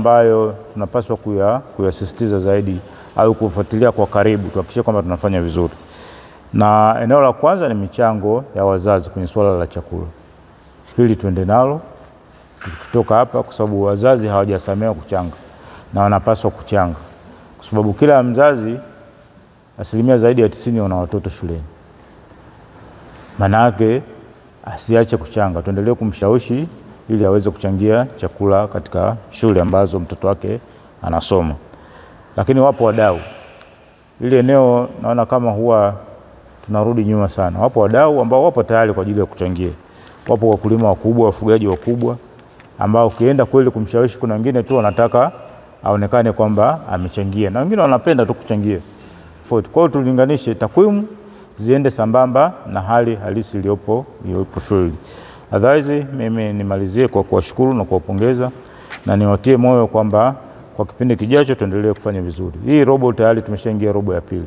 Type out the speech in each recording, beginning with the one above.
ambayo tunapaswa kuyasisitiza zaidi au kufuatilia kwa karibu, tuhakikishe kwamba tunafanya vizuri. Na eneo la kwanza ni michango ya wazazi kwenye swala la chakula. Hili tuende nalo tukitoka hapa, kwa sababu wazazi hawajasamehewa kuchanga na wanapaswa kuchanga, kwa sababu kila mzazi asilimia zaidi ya 90 wana watoto shuleni. Maana yake asiache kuchanga, tuendelee kumshawishi ili aweze kuchangia chakula katika shule ambazo mtoto wake anasoma. Lakini wapo wadau, ili eneo naona kama huwa tunarudi nyuma sana. Wapo wadau ambao wapo tayari kwa ajili ya kuchangia. Wapo wakulima wakubwa, wafugaji wakubwa ambao ukienda kweli kumshawishi, kuna wengine tu wanataka aonekane kwamba amechangia na wengine wanapenda tu kuchangia. Kwa hiyo tulinganishe takwimu ziende sambamba na hali halisi iliyopo field. Otherwise mimi nimalizie kwa kuwashukuru na kuwapongeza na niwatie moyo kwamba kwa kipindi kijacho tuendelee kufanya vizuri. Hii robo tayari tumeshaingia robo ya pili.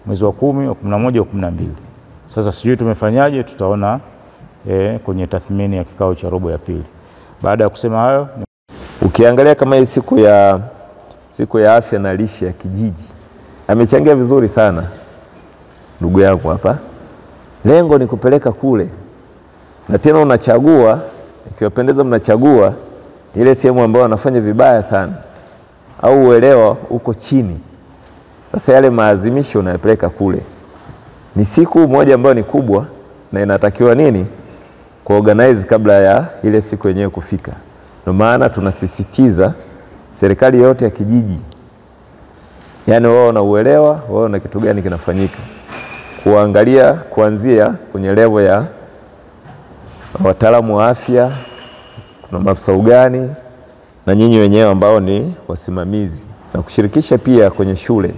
Mwezi wa 10, wa 11, wa 12. Sasa sijui tumefanyaje, tutaona kwenye tathmini ya kikao cha robo ya pili. Baada ya kusema hayo, ukiangalia kama hii siku ya afya na lishe ya kijiji, amechangia vizuri sana ndugu yangu hapa. Lengo ni kupeleka kule. Na tena unachagua, ikiwapendeza mnachagua ile sehemu ambayo wanafanya vibaya sana au uelewa uko chini. Sasa yale maazimisho unayapeleka kule. Ni siku moja ambayo ni kubwa na inatakiwa nini? Kuorganize kabla ya ile siku yenyewe kufika. Ndio maana tunasisitiza serikali yote ya kijiji, yaani wao wanauelewa, wao na kitu gani kinafanyika, kuangalia kuanzia kwenye level ya wataalamu wa afya, kuna maafisa ugani na nyinyi wenyewe ambao ni wasimamizi, na kushirikisha pia kwenye shule.